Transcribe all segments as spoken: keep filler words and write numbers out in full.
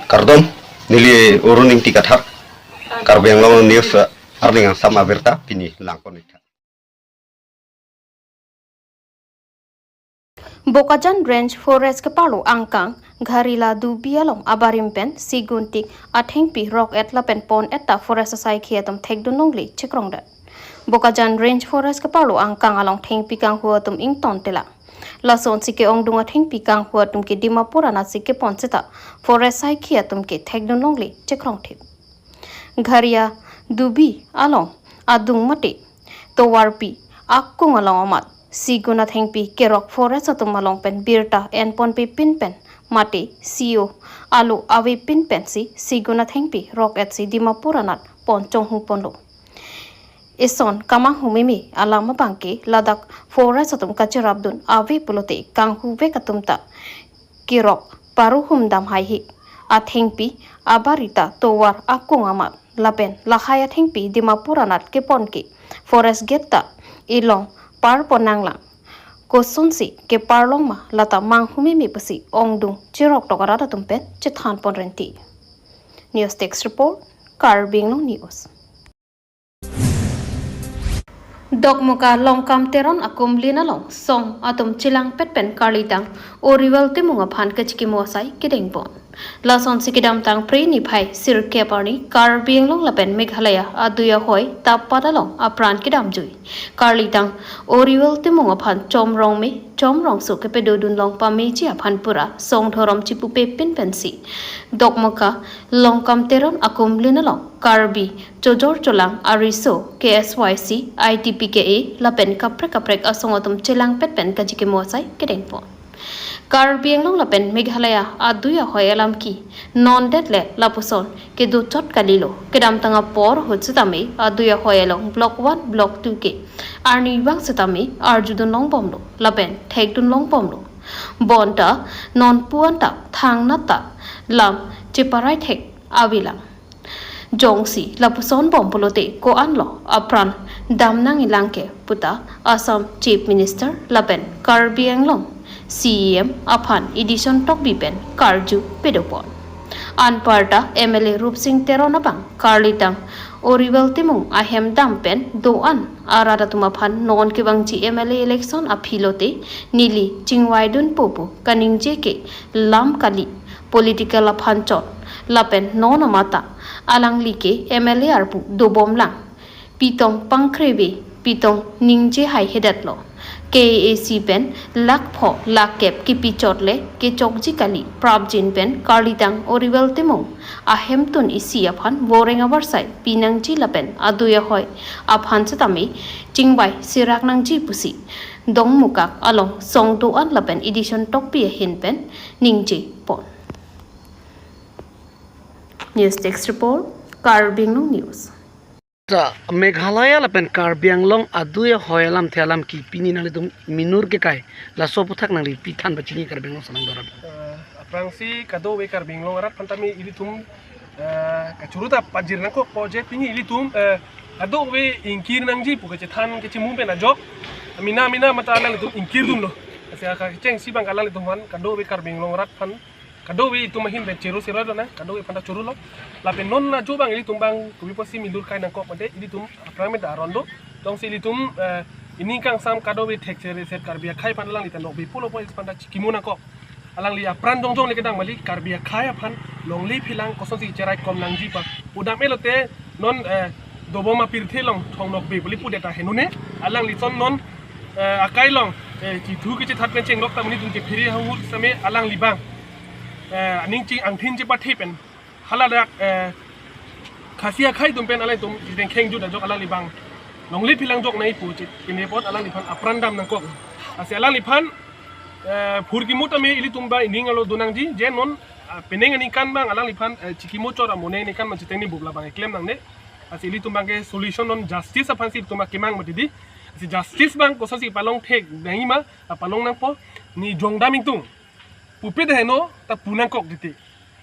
Kardom, neli Arun Ingti Kathar, Karbi Anglong News, eh, arni angsam abirta pini langpon-ik tha. Bokajan Range Forest keparlo angkang Gharila Dubi along abarim pen sigun tik athengpi rok-et lapen pon-et ta forest asaikhi atum thekdun longle chekrongdet. Bokajan Range Forest keparlo angkang along thengpi kanghu atum ington telang. Lasonsi ke-ongdung athengpi kanghu atum ke Dimapur anatsi kepon seta forest asaikhi atum ke thekdun longle chekrongthip. Gharila Dubi along adung mate tovarpi akung along amat sigun athengpi kerok forest atum along pen birta enponpe pin pen mate sio alo avepin pensi sigun athengpi rok-etsi Dimapur anat pon chonghu ponlo. Eson kamanghu meme alam abangke ladak forest atum kacherapdun ave pulote kanghu vek atum ta kerok paruhum dam haihe. Athengpi abarita tovar akung amat lapen lahai athengpi Dimapur anat kepon ke forest gate ta ilong parpon nanglang. Kosonsi keparlong ma lata manghu meme pusi ongdung cheroktok arat atum pen chethanpon renti. News Desk Report, Karbi Anglong News. Dokmoka Longkam Teron akumlin along song atum chelangpet pen karlitang Oriwel Timung aphan kachikimo asai kedengpon. Lasonsi kedamtang Phre niphai sirkep arni Karbi Anglong lapen Meghalaya adui ahoi tappat along apran kedamjui karlitang Oriwel Timung aphan chomrong me chomrong so kepedodun long pameji aphan pura song dhorom chipupe pin pensi Dokmoka Longkam Teron akumlin along Karbi chojor cholang ariso K S Y C, I T P K A lapen kaprek kaprek asong atum chelangpet pen kachikimo asai kedengpon. Karbi Anglong lapen Meghalaya adui ahoi alamki non det le lapuson kedochot kalilo. Kedamtang apor ahut setame adui ahoi along Block one, Block two ke arnivang setame arjudun longbomlo lapen thekdun longbomlo. Bonta non puan ta thangnat ta lam cheparai thek avelang. Jongsi lapuson bom pulote ko-anlo apran damnang ilang ke puta Assam Chief Minister lapen Karbi Anglong C E M aphan Edition Tokbi pen karju pedopon. Anparta M L A Rupsing Teron abang karlitang Oriwel Timung ahem dam pen do-an arat atum aphan non kevangji M L A election aphi lote neli chingvaidunpo pu kaningje ke lam kali, political aphan chot lapen non amata alangli ke M L A arpu dobomlang. Pitong pangkreve, pitong ningje haihedetlo. K A A C pen lakh pho lakh kep kipi chot le kechokji kali prapjin pen karlitang Oriwel Timung ahemtun isi aphan voreng avarsai pinangji lapen adui ahoi aphan setame chingvai sirak nangji pusi Dokmoka along song do-an lapen Edition Tokbi ahin pen ningjepon. News Desk Report, Karbi Anglong News. Sa Meghalaya lapen Karbi Anglong adui ahoi alamthe alamki pini nanglitum minur kekai laso aputhak nangli pi than pachini Karbi Anglong ason nangdorap. Eh, aphrangsi kadokave Karbi Anglong arat aphan tame ilitum, eh, kachuru ta pajir nangkokpo je pini ilitum, eh, kadokave ingkir nangji pu kachethan kachimum pen ajok. Amena amena mata alanglitum ingkirdunlo. Lasi kachengsi abang alanglitum aphan kadokave Karbi Anglong arat aphan kadokave itum ahin pen chero sero lo na, kadokave aphan ta chorolo. Lapen non ajo abang ilitum abang kopi pusi minur kai nangkok mate ilitum aphrang meda aron do. Jongsi ilitum, eh, ining kangsam kadokave thekser reser Karbi akhai aphan alangli ta nokbe pulo po isi aphan ta chikimo nangkok. Alangli apran jongjong le kedang mali Karbi akhai aphan longle philang kosonsi cherai kom nangji pa. Udam elote non, eh, dobom apirthe along thong nokbe beli pudet ahenune. Alanglison non, eh, akai along, eh, chithu kechethat pen chenglok ta monit atum chephere ahut same alangli abang, eh, aning chi angthin chepathe pen haladak, eh, Khasi akhai atum pen alangtum jiteng khengjut ajok alangli abang longle philang jok nai pu chit pine apot alangliphan apran dam nangkok. Lasi alangliphan, eh, phurkimo tame ilitum abang ining alo do nangji je non, ah, penang aningkan abang alangliphan, eh, chikimo chot amonang aningkan abang chiteng ni bubla abang eklem nangne. Lasi ilitum abang ke solution non justice aphansi ilitum abang kemang mati di. Lasi justice abang kosonsi palong thek nangji ma, ah, palong nangpo, ne jongdam ingtung pupe deheno ta pu nangkok titi.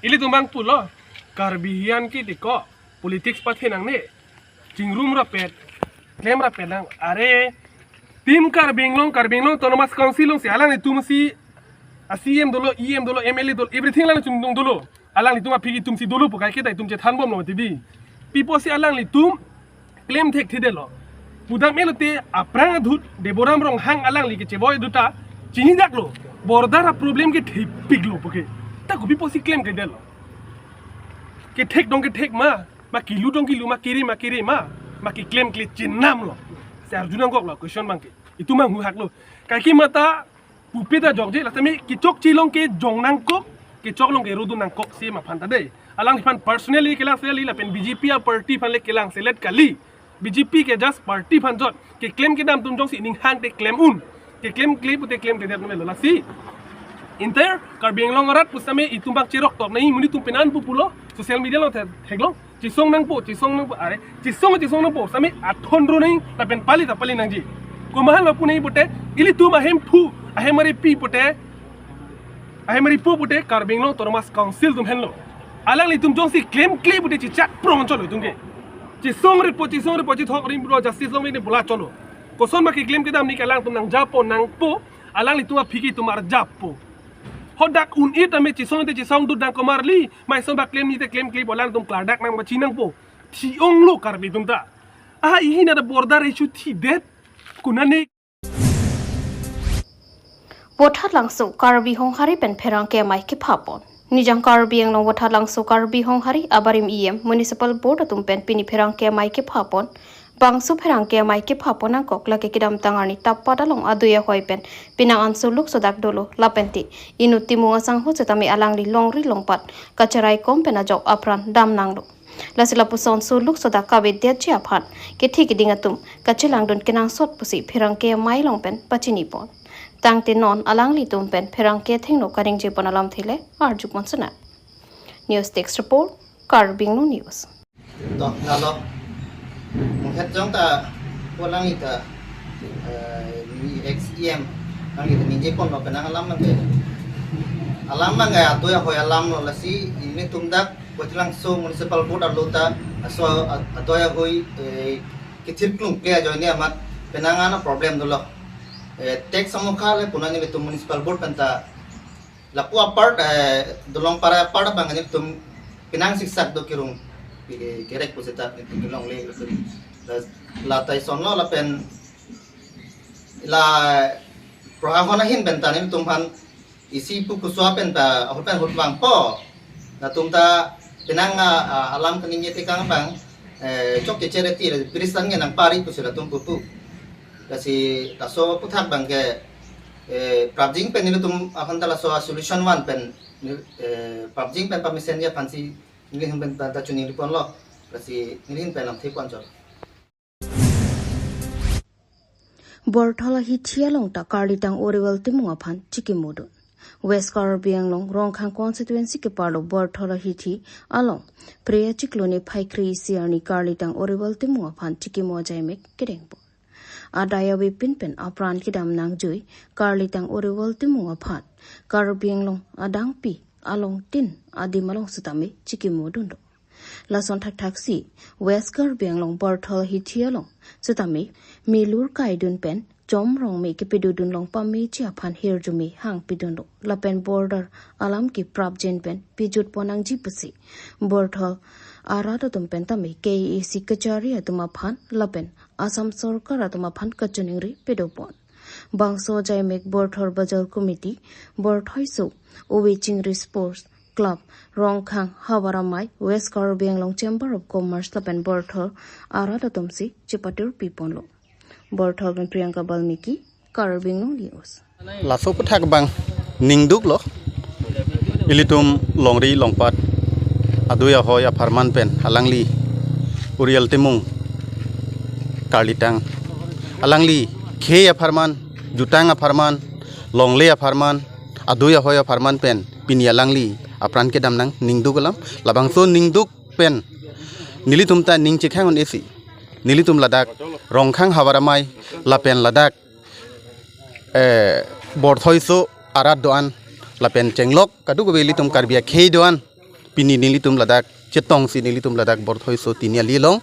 Ilitum abang pulo, Karbi hian ke tiko politics pathe nangne. Chingrum rapet, klem rapet nang. Are, Team Karbi Anglong, Karbi Anglong Autonomous Council alongsi alanglitumsi a C E M dolo, E M dolo, M L A dolo, everything alanglitum dolo. Alanglitum aphi atumsi dolo pu kaike ta itum chethanbomlo mati di. Pi apotsi alanglitum klem thekthedetlo. Pudam elote aphrang adut Deboram Ronghang alangli kechevoi adut ta chinidaklo. Border a-problem kethepiklo puke. Ta kopi apotsi klemkledetlo. Kethek dong kethek ma, ma kilu dong kilu ma, kere ma kere ma, ma keklemkle chenamlo. Si arju nangkoklo question abangke. Itum manghu haklo. Kaike mata pupe ta jokje, la tame kechokche along kejong nangkok, kechok along kerodun nangkok si ma aphan ta dei. Alangliphan personally kelangse kali lapen B J P a-party aphan le kelangselet kali. B J P ke just party aphan jot. Keklem kedam atum jongsi ninghang te klem un. Keklemkle pute klemkledet melo lasi. Entire Karbi Anglong arat pusitame itum bak cherok tok nai, monit atum penan pu pulo, social media along the-, theklong. Chesong nangpo, chesong nangpo, are, chesong, chesong nangpo, sitame athon ro nai, lapen pali ta pali nangji. Komahan lapu nai pute, ilitum ahemphu, ahemari pi pute, ahemari pu pute, Karbi Anglong Autonomous Council atum henlo. Alanglitum jongsi klemkle pute chechak prong cholo itum ke. Chesong repo, chesong repo, chethok rim bro, justice long ne bola cholo. Koson ma keklem kedam ni ke alangtum nangjapo, nangpo, alanglitum aphi atum arjappo. Hadak un-e tame chesong te chesong dut nang komarli, ma ison bak klem ni te klemkle pu alangtum klardak nangpachi nangpo. Thi-onglo Karbi atum ta. Aha ihin ada border issue thidet. Kunani. Vothatlangso Karbi Honghari pen pherangke amei kephapon. Nijang Karbi Anglong Vothatlangso Karbi Honghari abarim E M Municipal Board atum pen pini pherangke amei kephapon. Bangso pherangke amei kephapon nangkok lake kedamtang arni Tapat along adui ahoi pen penang anso luk sodak dolo lapente inut Timung asangho setame alangli longri longpat kacherai kom pen ajok apran dam nanglo. Lasi lapuson so luk sodak kavedetji aphan kethe keding atum kachelangdun kenangsot pusi pherangke amei along pen pachinipon. Tangte non alanglitum pen pherangke athengno kaningjepon alamthe le arjupon sona. News Desk Report, Karbi Anglong News. To, lalo. Munghet jong ta, ko alangli ta, eh, ni ex E M, alangli ta ningjeponlo penang alam abangke. Alam abangke adui ahoi alamlo lasi, ilitum dak Vothatlangso Municipal Board arlo ta, laso a-, adui ahoi, eh, kethir klung kle ajoine amat penang an a-problem dolo. Eh, tax amokha le puna nelitum Municipal Board pen ta, lapu apart, eh, Dolongpara apart abang nelitum penang siksak do kirung, pi-, kerek pu seta nelitum kelongle lapen la, la ta isonlo lapen la prohahon ahin pen ta nelitum aphan isi pu kusua pen ta ahut pen ahut vangpo. Latum ta penang a, a, alam kaningje tekang abang, eh, chokche chereti le bridge tangke nangpari pusi latum pupu. Lasi laso aphuthak abangke, eh, prapjin pen nelitum aphan ta laso a-solution van pen, eh, prapjin pen pamesenji aphansi nelihin pen ta, ta choningriponlo. Lasi nelihin pen lamthe pon chot. Borthol ahithi along ta Karlitang Oriwal Timung aphan chikimodun. West Karbi Anglong Rongkhang constituency keparlo Borthol ahithi along Priya chiklo niphai kre-isi arni Karlitang Oriwal Timung aphan chikimo ajaimek kedengpo. Adai avepin pen apran kedam nangjui Karlitang Oriwal Timung aphan Karbi Anglong adangpi along tin adim along setame chikimodunlo. Lason thakthaksi West Karbi Anglong Borthol ahithi along setame milur kaidun pen chom rongme kepedodun long pameji aphan hirjume hangpidunlo lapen border alam ke prapjin pen pejutpon nangji pusi Borthol arat atum pen tame K A A C kachari atum aphan lapen Assam Sorkar atum aphan kachiningri pedopon. Bangso ajaimek Borthol Bazar Committee, Borthoiso, Ove Chingri Sports Club, Rongkhang Havar Amei, West Karbi Anglong Chamber of Commerce lapen Borthol arat atumsi chepatur piponlo. Borthol pen Priyanka Balmiki, Karbi Anglong News. Laso aphuthak abang ningduklo. Ilitum longri longpat adui ahoi apharman pen alangli Oriwal Timung Karlitang. Alangli khei apharman, jutang apharman, longle apharman, adui ahoi apharman pen pini alangli apran kedam nang ningduk alam. Labangso ningduk pen nelitum ta ning chekhang un-esi. Nelitum ladak Rongkhang Havar Amei lapen ladak, eh, Borthoiso arat do-an lapen chenglok kadokave ilitum Karbi akhei do-an. Pini nelitum ladak chetongsi nelitum ladak Borthoiso tiniali along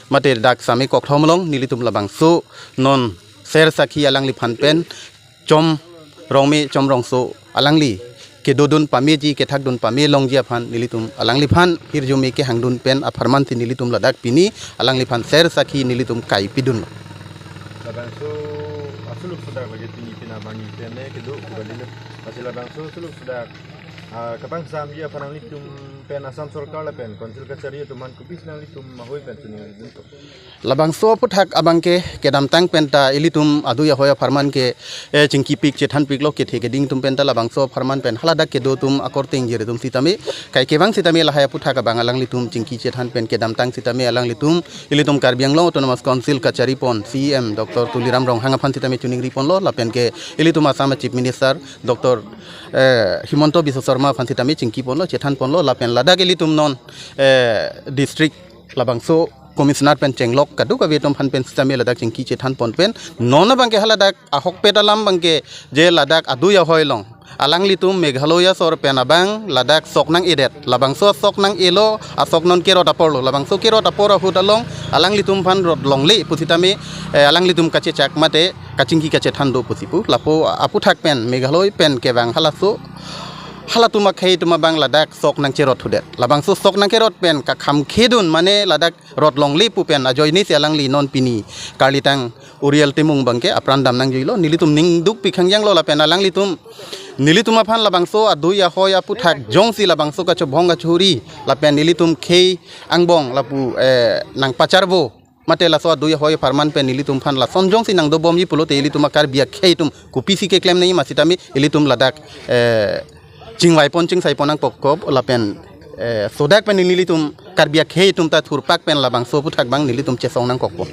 mate dak same kokthom along nelitum labangso non ser sakhi alangliphan pen chom rongme chom rongso alangli kedodun pameji, kethakdun pame longji aphan nelitum alangliphan hirjume kehangdun pen apharman si nelitum ladak pini alangliphan ser sakhi nelitum kaipidunlo. Labangso asuluk sudak lagi pini pina bangi pene kedo kubali le. Masih labangso asuluk sudak, ah, kapangsamji aphan nanglitum pen Assam Sorkar lapen Council kachari atum aphan kopisi nanglitum mahoi pen choningri dunpo? Labangso aphuthak abang ke kedamtang penta ilitum adui ahoi apharman ke, eh, chingkipik chethanpiklo, kethe keding atum penta labangso apharman pen haladak kedo atum akorte ingjir atum sitame, kaike vang sitame lahai aphuthak abang alanglitum chingki chethan pen kedamtang sitame alanglitum ilitum Karbi Anglong Autonomous Council kacharipon C E M Doctor Tuliram Ronghang aphan sitame choningriponlo, lapen ke ilitum Assam Chief Minister Doctor, eh, Himanta Biswa Sarma aphan sitame chingkiponlo, chethanponlo, lapen ladak ilitum non, eh, district labangso commissioner pen chenglok kadokave atum aphan pen sitame ladak chingki chethanpon pen non abang ke haladak ahokpet alam abang ke je ladak adui ahoi along alanglitum Meghalaya asor pen abang ladak sok nang-edet, labangso sok nang-elo asok non kerot aporlo, labangso kerot apor ahut along alanglitum aphan rot longle pusitame, eh, alanglitum kachechak mate kachingki kachethan do pusi pu. Lapu aphuthak pen Meghalaya pen kevang halaso halatum akhei atum abang ladak sok nangcherot thudet, labangso sok nangkerot pen kakhangkhedun mane ladak rot longle pu pen ajoine si alangli non pini karlitang Uriel Timung abang ke apran dam nangjuilo, nelitum ning dukpik hangjanglo lapen alanglitum nelitum aphan labangso adui ahoi aphuthak jongsi labangso kachobhong kachuri lapen nelitum khei angbong lapu, eh, nangpacharvo mate laso adui ahoi apharman pen nelitum aphan lason jongsi nangdobomji pulote ilitum a-Karbi akhei atum kopisi keklem nangji ma sitame ilitum ladak, eh, chingvaipon chingsaipon nangkokpo lapen, eh, sodak pen nelitum Karbi akhei atum ta thurpak pen labangso aphuthak abang nelitum chesong nangkokpo.